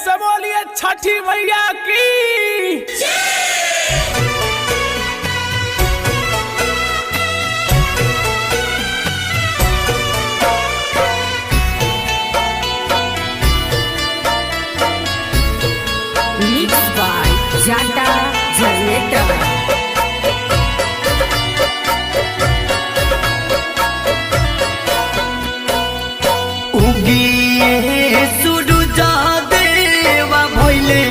से बोलिए छठी मैया की। Mixed by Jata Generator. उगिए सुरुजा देवा भइले